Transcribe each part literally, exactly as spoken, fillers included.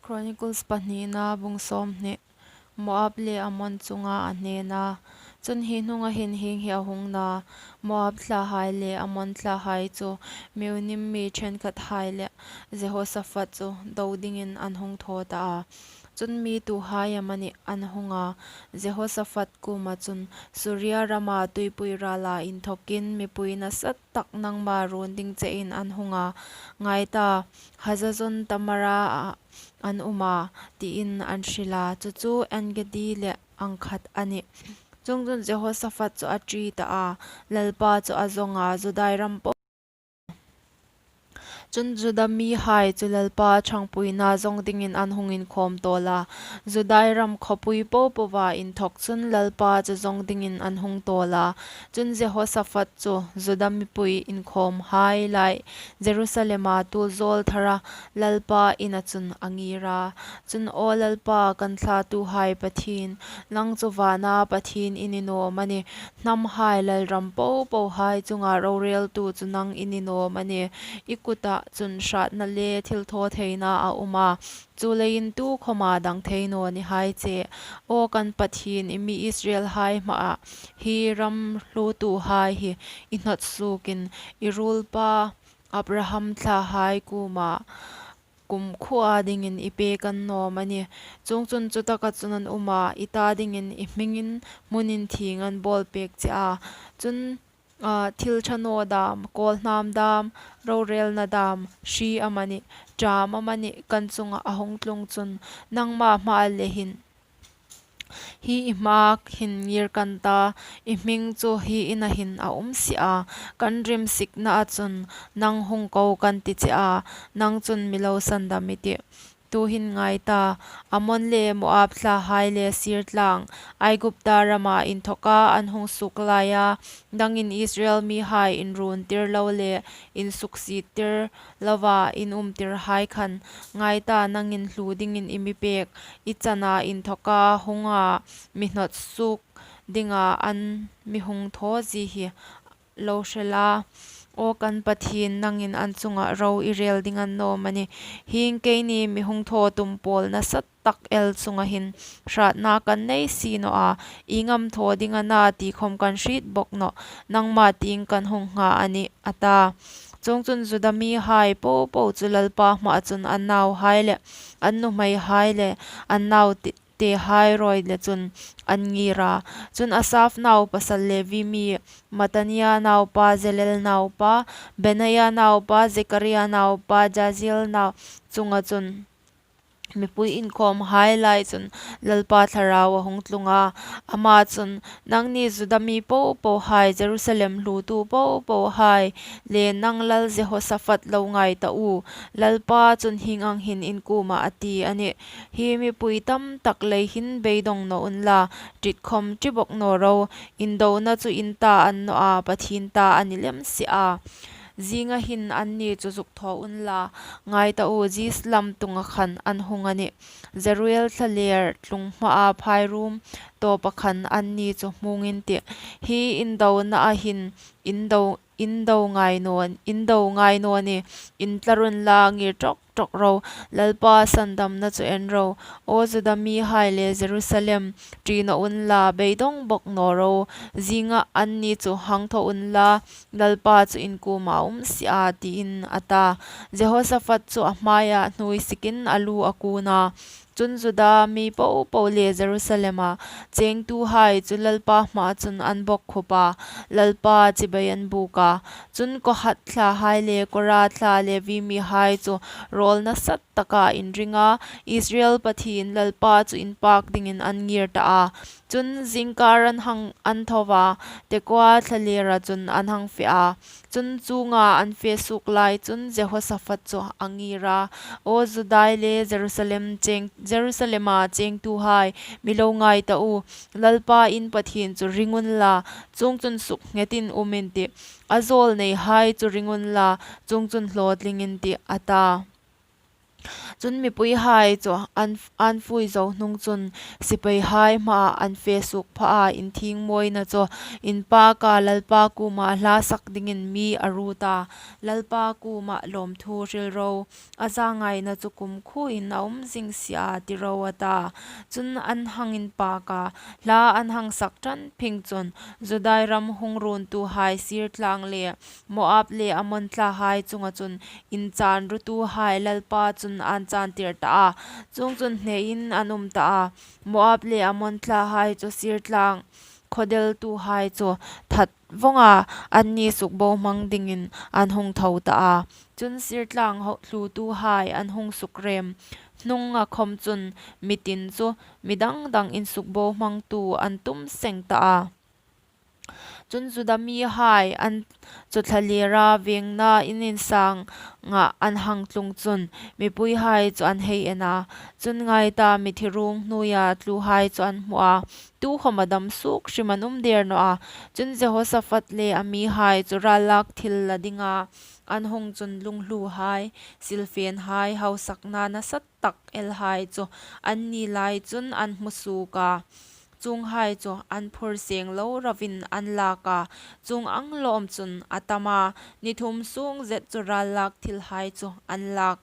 Chronicles pahnina bung sawmhni. Moab le Ammon chunga a hnena. Chun hi hnunga hin hieng hi a hung na, Moab thlahai le Ammon thlahai chu Meunim mi ṭhenkhathai le Jehoshaphat chu do dingin an hung thaw ta a. Chun mi tuhai amanih an hung a, Jehoshaphat kuoma chun, Suria rama tuipui rala inthokin mipui nasa tak nangma run ding chein an hung a. Ngai ta, Hazazon Tamara an um a, tiin an hril a. Chu chu En-gedi le ang khat a nih. Chuongchun Jehoshaphat chu a ṭi ta a, Lalpa chu a zawng a, Judai ram po. Chun Juda mihai chu Lalpa ṭhangpuina zawng dingin an hung inkhawm tawl a, Judai ram khawpui po poa inthok chun Lalpa chu zawng dingin an hung tawl a. Chun Jehoshaphat chu Juda mipui inkhawmhai lai Jerusalema tul zawl thara Lalpa ina chun a ngir a. Chun, Aw Lalpa, kan thlatuhai Pathien, nang chu vana Pathien i ni naw am a ni? Hnamhai lalram po pohai chunga roreltu chu nang i ni naw am a ni? I kuta chun hratna le thilthawtheina a um a, chuleiin tukhawma dang thei naw ni hai che. Aw kan Pathien, i mi Israelhai hmaa hi ram hlutuhai hi i hnawt suokin i ruolpa Abraham thlahai kuoma kumkhuoa dingin i pek a ni naw am a ni? Chuongchun chutaka chun an um a, i ta dingin i hmingin hmun inthieng an bawl pek che a. Chun, a, thil ṭha naw dam, kawlhnam dam, rorelna dam, hri amanih, ṭam amanih kan chunga a hung tlung chun nangma hmaa le hin hi i hmaa hin ngir kan ta, i hming chu hi ina hin a um si a, kan rimsiknaa chun nang hung ko kan ti che a, nang chun mi lo sandam i tih. Tuhin ngai ta, Ammon le Moab thlahai le Seir tlang, Aigupta rama inthoka an hung suok laia, nangin Israel mihai inrun tir lo le insuksiet tir loa inum tirhai khan, ngai ta, nangin hlu dingin i mi pek, i chana inthoka hunga mi hnawt suok dinga an mi hung thaw zie hi lo hre la. Aw kan Pathien, nangin an chunga ro i rel ding a ni naw am a ni? Hieng keini mi hung thaw tum pawl nasa tak el chunga hin hratna kan nei si naw a, ieng am thaw ding a na ti khawm kan hriet bawk nawh, nangma tieng kan hung ngha a nih, a ta. Chuongchun Juda mihai po po chu Lalpa hmaa chun an nauhai le an nuhmeihai le an nau te, tehai rawi le chun an ngir a. Chun Asaf nau pasal Levi mi Mattania naupa, Zalel naupa, Benaia naupa, Zekaria naupa, Jaaziel nau chunga chun mipui inkhawmhai lai chun Lalpa thlarau a hung tlung a. Ama chun, nangni Juda mi po pohai, Jerusalem hlutu po pohai le nang lal Jehoshaphat lo ngai ta u. Lalpa chun hieng ang hin in kuoma a ti a nih. Hi mipui tam tak lei hin beidong naw unla, ṭi khawm ṭi bawk naw ro, indona chu in ta a ni naw a, Pathien ta a ni lem si a. Zinga hin anni chu zuk thaw unla, ngai ta u, Ziz lam tunga khan an hung a nih. Jeruel thlalêr tlung hmaa phairum tawpa khan anni chu hmung in tih. Hi indonaa hin indo, indo ngai naw, indo ngai naw ni, intlar unla, ngir ṭawk ṭawk ro, Lalpa sandamna chu en ro. Aw Juda mihai le Jerusalem, ṭi naw unla, beidong bawk naw ro, zinga anni chu hang thaw unla, Lalpa chu in kuoma a um si a, tiin a ta. Jehoshaphat chu a hmaia hnuoi sikin a lu a kun a. Chun Juda mi po po le Jerusalema chengtuhai chu Lalpa hmaa chun an bawkkhup a, Lalpa chibai an buk a. Chun Kohat thlahai le Kora thla Levi mihai chu rawl nasa taka inring a, Israel Pathien Lalpa chu inpak dingin an ngir ta a. Chun zingkar an hang an tho a, Tekoa thlalera chun an hang fe a. Chun chuonga an fe suok lai chun Jehoshaphat chu a ngir a, Aw Juda le Jerusalem cheng, Jerusalema chengtuhai, mi lo ngai ta u, Lalpa in Pathien chu ring unla, chuongchun suknghetin um in tih, a zawlneihai chu ring unla, chuongchun hlawtling in tih, a ta. Chun mipuihai chu an, an fui zo hnung chun sipaihai hmaah an fe suok pha a, inthieng mawina chu inpâk a, Lalpa kuoma hla sak dingin mi a ruot a. Lalpa kuomah lawmthu hril ro, a zangaina chu kumkhuoin a um zing si a, ti ro, a ta. Chun an hang inpâk a, hla an hang sak ṭan phing chun Judai ram hung ruontuhai Seir tlâng le Moab le Ammon thlahai chunga chun inchânrutuhai Lalpa chun an chântir ta a, chuongchun hnein an um ta a. Moab le Ammon thlahai chu Seir tlâng khawdeltuhai chu that vawng a, anni sukbohmang dingin an hung tho ta a. Chun Seir tlâng ho-, thlutuhai an hung sukrem hnunga khawm chun mi tin chu mi dang dang insukbohmangtu an tum seng ta a. Chun Juda mihai an chu thlalera vêngna in insângah an hang tlung chun mipuihai chu an hei en a. Chun ngai ta, mithi ruong hnuoia tluhai chu an hmu a, tukhawm a dam suok hrim an um dêr naw a. Chun Jehosaphat le a mihai chu ral lâk thil la dinga an hung chun lunghluhai, silfênhai, hausakna nasa tak elhai chu anni lai chun an hmu suok a. Chuonghai chu an phur seng lo rauin an lâk a, chuong ang lawm chun a tam a, ni thum sûng zet chu ral lâk thilhai chu an lâk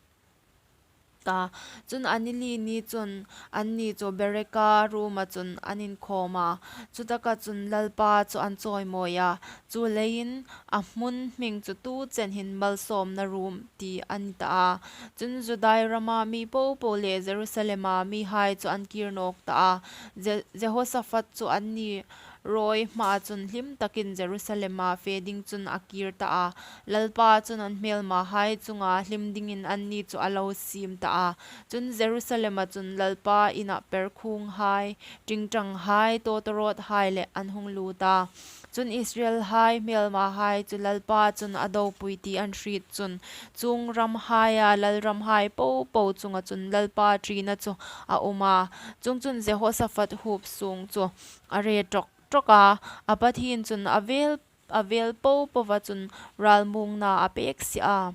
ta. Chun a ni li ni chun anni chu Bereka ruoma chun an inkhâwm a, chutaka chun Lalpa chu an chawimawi a, chuleiin a hmun hming chu tu chen hin Malsâwmna Ruom ti a ni ta a. Chun Judai rama mi po po le Jerusalema mihai chu an kîr nâwk ta a. Je-, Jehosaphat chu anni rawi hmaa chun hlim takin Jerusalema fe ding chun a kîr ta a. Lalpa chun an hmêlmahai chunga hlim dingin anni chu a lo siem ta a. Chun Jerusalema chun Lalpa ina perkhuonghai, ṭingṭanghai, tawtawrâwthai leh an hung lût a. Chun Israelhai hmêlmahai chu Lalpa chun a dopui ti an hriet chun, chuong ramhaia lalramhai po po chunga chun Lalpa ṭina chu a um a. Chuongchun Jehosaphat huopsuong chu a re ṭawk ṭawk a, a Pathien chun a vêl, a vêl po poa chun râlmuongna a pêk si a.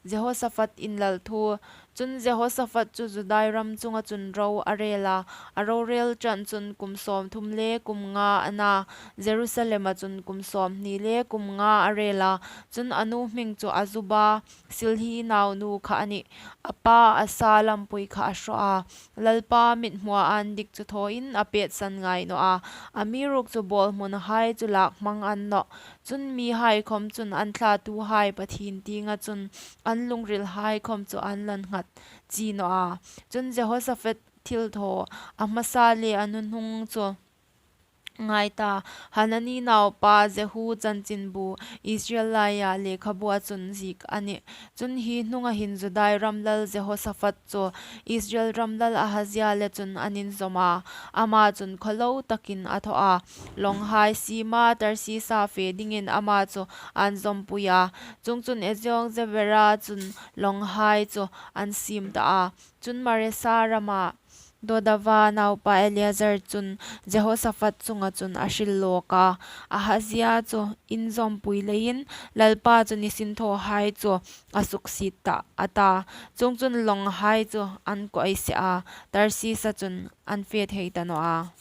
Jehosaphat inlal thu. Chun Jehosaphat chu Judai ram chunga chun ro a rêl a, a rorêl ṭan chun kum sâwmthum le kum nga a na. Jerusalema chun kum sâwmhni le kum nga a rêl a. Chun a nu hming chu Azuba, Silhi naunu kha a nih. A pa Asa lampui kha a hraw a, Lalpa mithmua ân dik chu thawin a pêtsan ngai naw a, amiruokchu bâwlhmunhai chu lâk hmang a ni nawh. Chun mihai khawm chun an thlatuhai Pathien tienga chun an lungrilhai khawm chu an la nghat chie naw a. Chun Jehosaphat thilthaw, a hmasa le a nuhnung chu ngai ta, Hanani naupa Jehu chanchinbu, Israel laia lekhabua chun ziek a nih. Chun hi hnunga hin Judai ram lal Jehosaphat chu Israel ram lal Ahazia le chun an inzawm a, ama chun khawlo takin a thaw a, lawnghai siema Tarsisa fe dingin ama chu an zawmpui a. Chuongchun Ezion-gebera chun lawnghai chu an siem ta a. Chun Maresa rama Dodava naupa Eliezer chun Jehosaphat chunga chun a hril lâwk a, Ahazia chu in zawmpui leiin Lalpa chun i sinthawhai chu a suksiet tah, a ta. Chuongchun lawnghai chu an kawiseh a, Tarsisa chun an fe thei ta naw a.